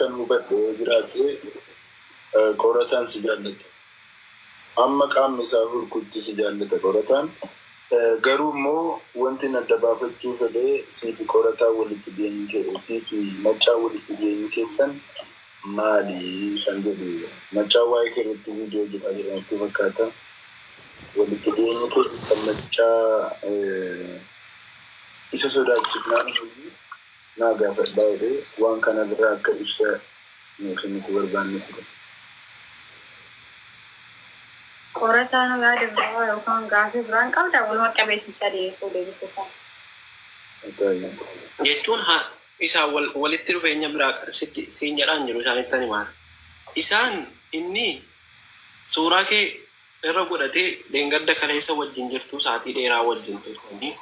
Wanta nu hubadhe yoo jiraate, qorataan si jaallata. Amma qaamni isaa hurkutti si jaallata qorataan. Garuu immoo wanti adda baafachuu fedhee, siifi qorataa walitti dhiyeenyi, siifi Maccaa walitti dhiyeenyi keessan maali kan jedhu. Maccaa waa'ee kee irratti viidiyoo hojjetaa jiran fakkaata. Walitti dhiyeenyi kan Maccaa isa sodaachifnaan naa gaafadhaa jedhee, waan kana irraa akka ibsa nuu kennitu barbaanne ture. Qorataan yaada biraa yookaan gaafii biraan qabda, walumaa qabeessi sadii fuudhee deebisuuf. Jechuun isaan walitti dhufeenya biraa sitti siin jedhaan jiru isaanitti himaa. Isaan inni suuraa kee irra godhatee leengadda kaleessa wajjin jirtu, sa'aatii dheeraa wajjin turtanii,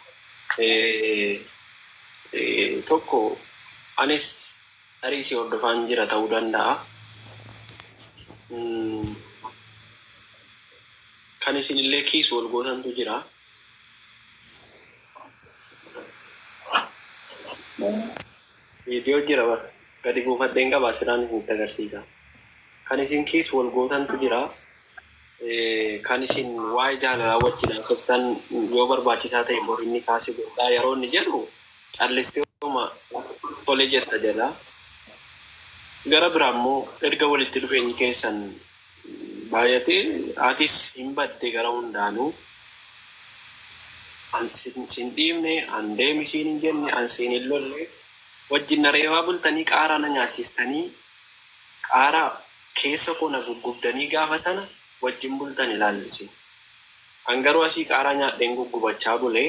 tokko anis tarii si hordofaan jira ta'uu danda'a. Kan isinillee kiisu wal gootantu jira. Viidiyoo jira bara. Gadi buufadheen qaba, asirraan isinitti agarsiisa. Kan isin kiisu wal gootantu jira. Kan isin waa'ee jaalalaa wajjin haasoftan, yoo barbaachisaa ta'e bor inni kaasee godhaa yeroo inni jedhu callistee tole jetta jedha. Gara biraa immoo erga walitti dhufeenyi keessan baay'atee, atis hin badde gara hundaanuu. An sin dhiibne, an deemi siin hin jenne, an siin hin lolle. Wajjin na reebaa bultanii, qaaraa na nyaachistanii, qaaraa keessa koo na guggubdanii, gaafa sana wajjin bultan ilaallisi. An garuu asii qaaraa nyaadheen guggubachaa bulee,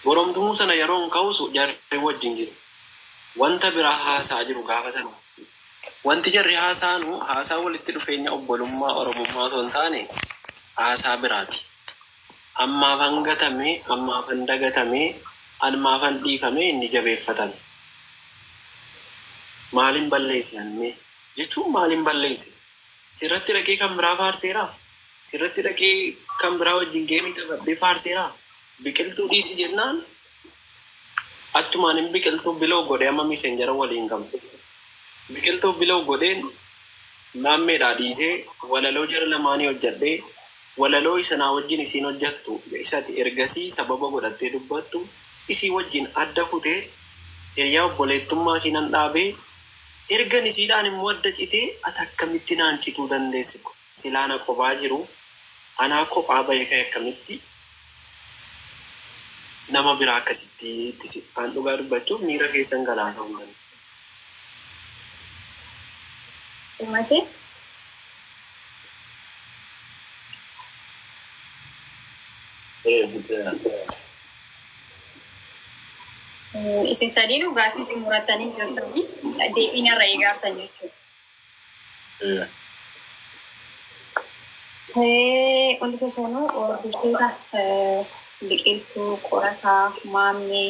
boromtumuu sana yeroo hin ka'usu jarri wajjin jiru. Wanta biraa haasaa jiru gaafa sana. Wanti jarri haasaanu haasaa walitti dhufeenya obbolummaa Oromummaa osoo hin taane haasaa biraati. Ammaafan gatame, ammaafan dagatame, ammaafan dhiifame, inni jabeeffatame. Maaliin balleesse annee jechuun, maaliin balleesse? Sirratti dhaqee kan biraa faarseeraa? Sirratti dhaqee kan biraa wajjin geemii taphadhee faarseeraa? Biqiltuu dhiisi jennaan achumaan hin biqiltuu biloo godhee, amma Messenger waliin qabu. Biqiltuu biloo godheen naammeedhaa dhiisee, walaloo jara lamaanii hojjedhee, walaloo isanaa wajjin isiin hojjettu isati ergasii sababa godhattee dubbattu isii wajjin adda futee, hiriyaa obboleettummaa isiinan dhaabee, ergan isiidhaan immoo adda citee, ati akkamitti naan cituu dandeessi? Silaana kophaa jiru, anaa kophaa bahe ka'e, akkamitti nama biraa akkasitti itti aan dhugaa dubbachuuf miira keessan galaasa hundan. Uummatee? Ee, guddaa. Isin sadiinuu gaaffii xumuratanii jirtanii deebiin irra eegaartan jechuudha. Hundi keessanuu hordoftoota Biqiltuu, Qorataa, Maammee,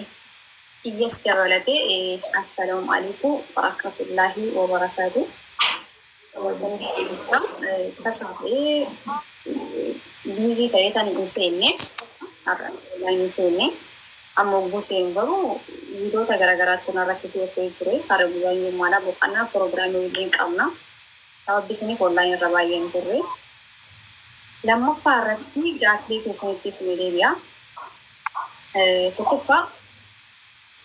Kiyyas dabalatee, assalaamu alaikum warahmatullaahi wabarakaatu. Tasaa ta'ee busy ta'ee tan hin seenne, har'a hin seenne. Amma hogguu seenu garuu viidiyoota garaagaraatti narratti filatee ture. Har'a guyyaan jummaadha, boqonnaa piroogiraamii waliin qabna. Sababbi isiniif online irra baay'een turre. Lammaffaa irratti gaaffilee keessanitti isin deebi'a. Tokkoffaa,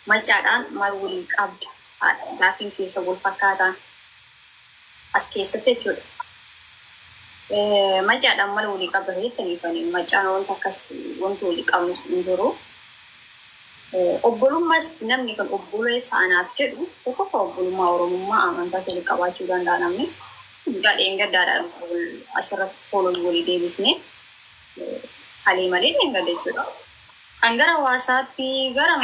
Maccaadhaan maal waliin qabda? Gaaffiin keessa wal fakkaataan as keessatti jechuudha. Maccaadhaan maal walii qabda jettaniifani, Maccaan wanta akkas wanti walii qabnu hin jiru. Obbolummaas namni kan obboleessa anaaf jedhu, tokkoffaa obbolummaa Oromummaa amantaa walii qabaachuu danda'a namni. Gadheen gaddaadhaan asirratti follow walii deebisne halee malee dheengadda jechuudha. Kan gara WhatsAppii gara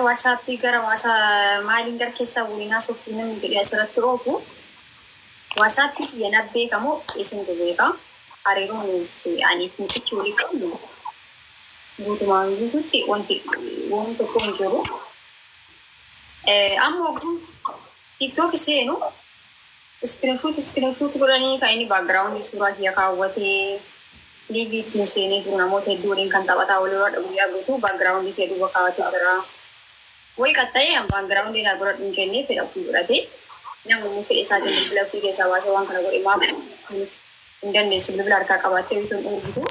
WhatsAppii maaliin gara keessaa waliin haasoftii namni jedhee asirratti oofu, WhatsAppii kiyya na beekamu, isintu beeka. Hariiroon aniif mucichi walii qabnu guutumaan guututti wanti waan tokko hin jiru. Amma oguu TikTok seenu screenshot godhanii kan inni background suuraa kiyya kaawwatee live ittiin seenee jiru, namoota hedduu waliin kan taphataa walirra guyyaa guutuu background kiyya duuba kaawwatee jira. Wayi qaxxa'ee an background naa godhadhu hin jennee fedha ofii godhatee namni fedha isaatiin bilbila ofii keessaa baasee waan kana godhe maaf kunis hin dandeessu bilbila harkaa qabaattee bituun dhoorgitu.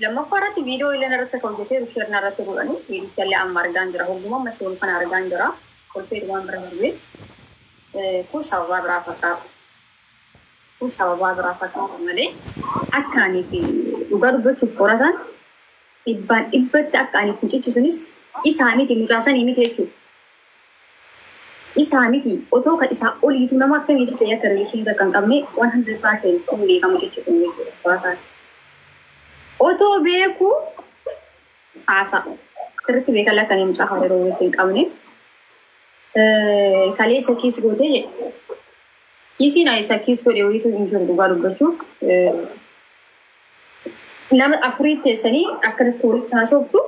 Lammaffaa irratti viidiyoo illee irratti akka hojjetee share irratti godhanii viidicha illee amma argaan jira. Hogguma amma seenu kana argaan jira. Kolfee waan bira darbee kun sababaa biraa fakkaata. Kun sababaa biraa fakkaata malee akka ani fi dhugaa dubbachuuf qoratan dhibbaan dhibbatti akka ani fincichi sunis isaa miti mucaa sanii miti jechuudha. Isaa miti otoo kan isaa oliitu nama akkamiitu ta'e akka relation takka hin qabne 100% kun beekamu jechuudha qorataan. Otoo beeku haasa'a. Sirriitti beekan akka inni mucaa hariiroo walitti hin qabne. Kaleessa kiss gootee jedhe. Kissiin isa kiss godhe wayiitu hin jiru dhugaa dubbachuuf. Nama afurii teessanii akkanatti walitti haasoftu.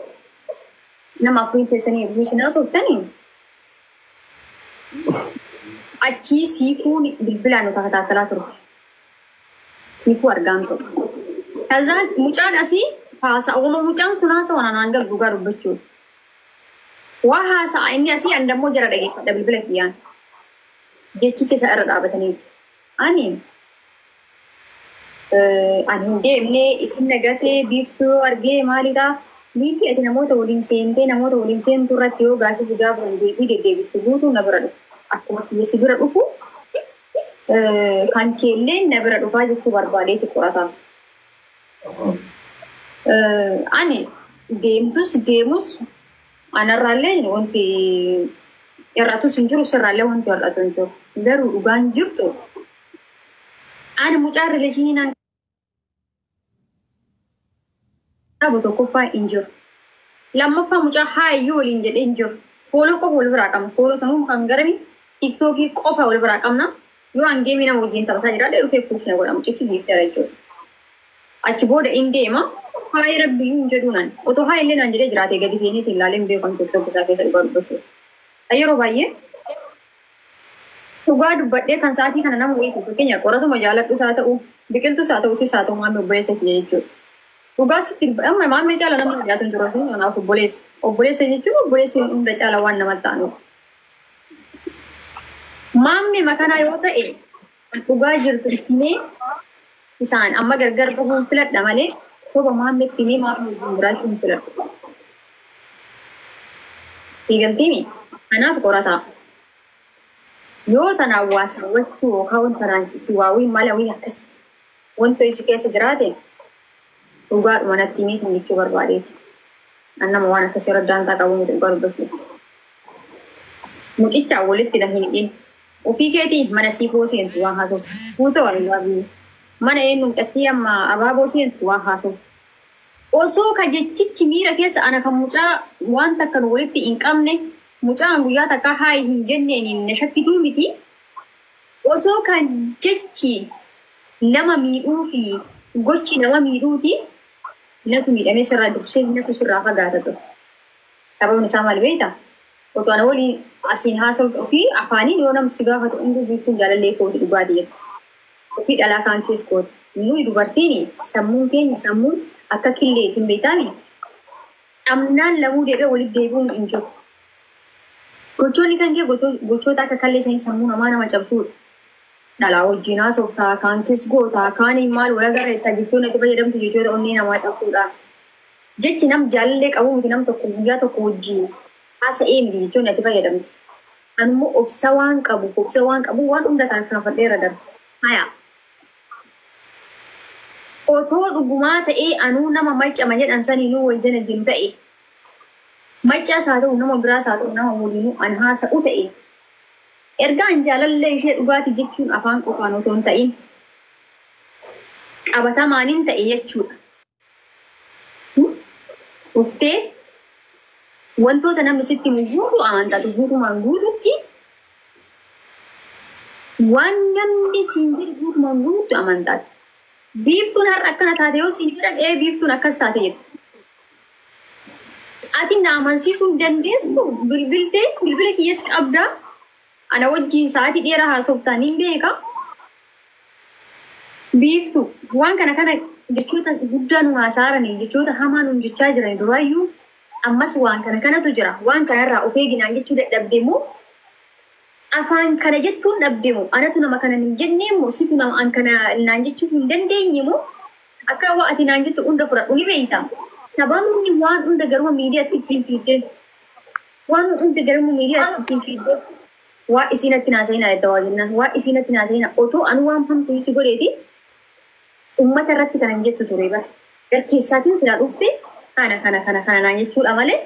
Nama afurii teessanii yeroo isin haasoftanii achii siifuun bilbilaan nu takataatalaa turte. Siifuu argaan ture. Kazaan mucaan asii haasa'a. Uuma mucaan sun haasa'a naan galu dhugaa dubbachuuf. Waa haasa'a inni asii an dammoo jara dhageeffadha bilbila kiyyaan. Jechicha isa irra dhaabataniiti. Ani hin deemne isin nagatee biiftuu argee maalidhaa? Biiftii ati namoota waliin seentee namoota waliin seentu irratti yoo gaaffii si gaafatan deebii deddeebistu guutuu na bira dhufu. Akkuma kiyya si bira dhufu kan keellee na bira dhufaa jechuu barbaadeeti qorataa. Ani deemtus deemus anarraallee wanti hir'atus hin jiru sirraallee wanti hir'atu hin jiru. Garuu dhugaan jirtu ani mucaa relation naan qabu tokkoffaa hin jiru. Lammaffaa mucaa haayyuu waliin jedhee hin jiru. Follow qofa wal biraa qabna. Follow sanuu kan garami TikTokii qofa wal biraa qabna. Yoo an game nama wajjin taphataa jiraadhe dhufee push na godha mucichi giifteera jechuudha. Achi booda in deema. Haayii rabbi hin jedhu naan. Otoo haa illee naan jedhee jiraate gadi seeneetiin ilaalee hin beeku TikTok isaa keessa dhugaa dubbachuuf. Yeroo baay'ee dhugaa dubbadhee kan sa'aatii kana nama wayiitu fakkeenya qoratuma jaaladhus haa ta'u biqiltus haa ta'u sis haa ta'u maamii obboleessa kiyya jechuudha. Dhugaa sitti amma maamii caala nama dhiyaatu hin jiru sun kanaaf obboleessa. Obboleessa jechuun obboleessi hunda caala waan namatti ta'anudha. Maammii makanaa yoo ta'e dhugaa jirtu himee isaan amma gargar bahuun filadha malee soba maammeetti himee maammii wajjin jiraachuu hin filadhu. Siigaltiimi kanaaf qorataa. Yoo tanaan waa sawwachuu yookaan wanta tanaan si waawii malawii akkas wanta isi keessa jiraate dhugaadhuma natti himee sin jechuu barbaadeeti. An nama waan akkasii irra daantaa qabu miti dhugaa dubbachuuf. Mucicha walitti na hin hidhin. Ofii keetii mana siifoo seentu waan haasoftu. Fuuta wal mana eenyu mucattii amma abaaboo seentu waan haasoftu. Osoo ka jechichi miira keessa ana kan mucaa waan takka nu walitti hin qabne mucaan guyyaa takka haayi hin jenneen na shakkituu miti. Osoo kan jechi nama miidhuu fi gochi nama miidhuuti natu miidhamee sirraa dursee natu sirraa fagaata ture. Sababni isaa maal beektaa? Otoo ana waliin asiin haasoftu ofii afaaniin yoo namni si gaafatu hunduu biiftuun jaalallee kooti dhugaatii jedhu. Ofii dhalaa kaan keessa kooti. Nuyi dubartiin sammuun keenya sammuun akka killeetiin beektaami. Dhamnaan lamuu deebi'ee walitti deebi'uun hin jiru. Gochoonni kan kee gochoota akka kallee sanii sammuu namaa nama cabsuudha. Dhalaa wajjin haasoftaa, kaan keessa gootaa, kaan maal wal agarreettaa jechoonni ati fayyadamtu jechoota onnee namaa cabsuudha. Jechi nam jaalallee qabu miti nam tokko guyyaa tokko wajjin haasa'ee miti jechoonni ati fayyadamtu. Anummoo obsa waan qabu, obsa waan qabu waan hunda tarkaanfadheera darba. Haya. Otoo dhugumaa ta'ee anuu nama maccama jedhan saniinuu wal jala jiru ta'e maccaas haa ta'u nama biraas haa ta'u nama waliinuu an haasa'u ta'e erga an jaalallee ishee dhugaati jechuun afaan qofaan otoo hin ta'in qabatamaaniin ta'e jechuudha. Dhuftee wantoota namni sitti himu guutuu amantaatu guutumaan guututti waan namni siin jedhu guutumaan guututti amantaati. Biiftuun har'a akkana taate yoo siin jedhan ee biiftuun akkas taate jettu. Ati na amansiisuu hin dandeessu bilbiltee bilbila kiyyas qabdaa. Ana wajjin sa'aatii dheeraa haasoftaa niin beeka. Biiftuu waan kana kana jechoota guddaa nu haasaaranii jechoota hamaa nu jechaa jiran duraayyuu Ammas waan kana kanatu jira. Waan kanarraa of eeginaan jechuu dadhabde moo afaan kana jettuun dhabde moo anatu nama kana hin jenne moo situ nama an kana naan jechuu hin dandeenye moo akka waa ati naan jettu hunda fudhadhu ni beeyta. Sababni waan hunda garuma miidiyaatti ittiin fiidde. Waan hunda garuma miidiyaatti ittiin fiidde. Waa isiinatti naasa'inaa jedha waa jennaan. Waa isiinatti naasa'inaa otoo anu waan hamtuu si godheeti ummata irratti kanan jettu ture bara. Gar keessaatiin silaa dhufte kana kana kana kana naan jechuudha malee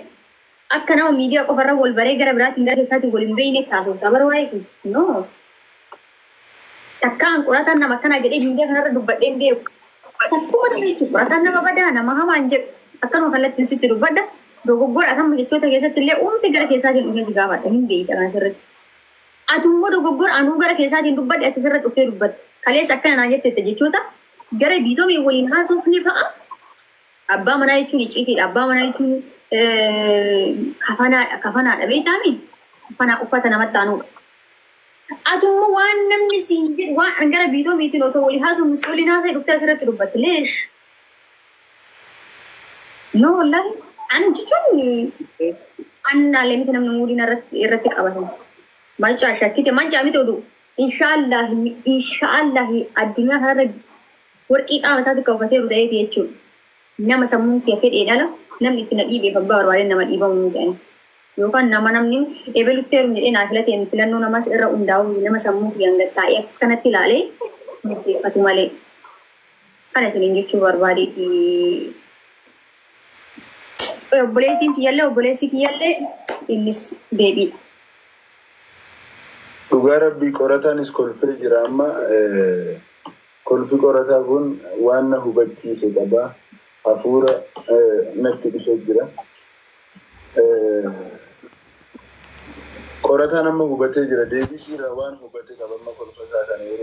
akka nama miidiyaa qofarra wal baree gara biraatiin gara keessaatiin wal hin beekne taasifta bara waa'ee kun. No. Takkaan qorataan nama akkanaa jedhee miidiyaa kanarra dubbadhee hin beeku. Takkuma ta'e jechuudha. Qorataan nama badaa nama hamaa hin jedhu. Akkanuma kallattiin sitti dubbadha. Dogoggora akkama jechoota keessatti illee uumti gara keessaatiin dhufee si gaafadha. Hin beekta kana sirriitti. Atummoo dogoggora anuu gara keessaatiin dubbadhe ati sirra dhuftee dubbatte. Kaleessa akkana naan jettette jechoota gara biitomii waliin haasofni fa'a. Abbaa manaa jechuun icciitiidha. Abbaa manaa jechuun kafanaadha. Kafanaadha beektaami? Kafanaa uffata namatti aanuudha. Atummoo waan namni siin jedhu waan gara biitoomiitiin otoo walii haasofnu si waliin haasa'e dhuftee asirratti dubbatte leesh. No wallahi. An jechuun annaalee miti namni muudiin irratti qabatan. Mancaa shakkite mancaa miti oduu. Inshaallahi inshaallahi addunyaa kanarra warqii qaama isaatti kan uffateeru ta'eeti jechuudha. Nama sammuun kee fedhee dhala namni itti na dhiibeef abbaa barbaadeen nama dhiibamu ni jedhani. Yookaan nama namni ebelutti heerum jedhee naa filateen filannoo namaas irra hundaa'u nama sammuu kiyyaan gad taa'ee akkanatti ilaalee murteeffatu malee. Kana isiniin jechuu barbaadeeti. Obboleettiin kiyyallee obboleessi kiyyallee innis deebiidha. Dhugaa rabbii qorataanis kolfee jira amma kolfi qorataa kun waan na hubachiise qaba. Hafuura natti dhufee jira. Qorataan amma hubatee jira. Deebii siirraa waan hubate qaba amma kolfa isaa kana yeroo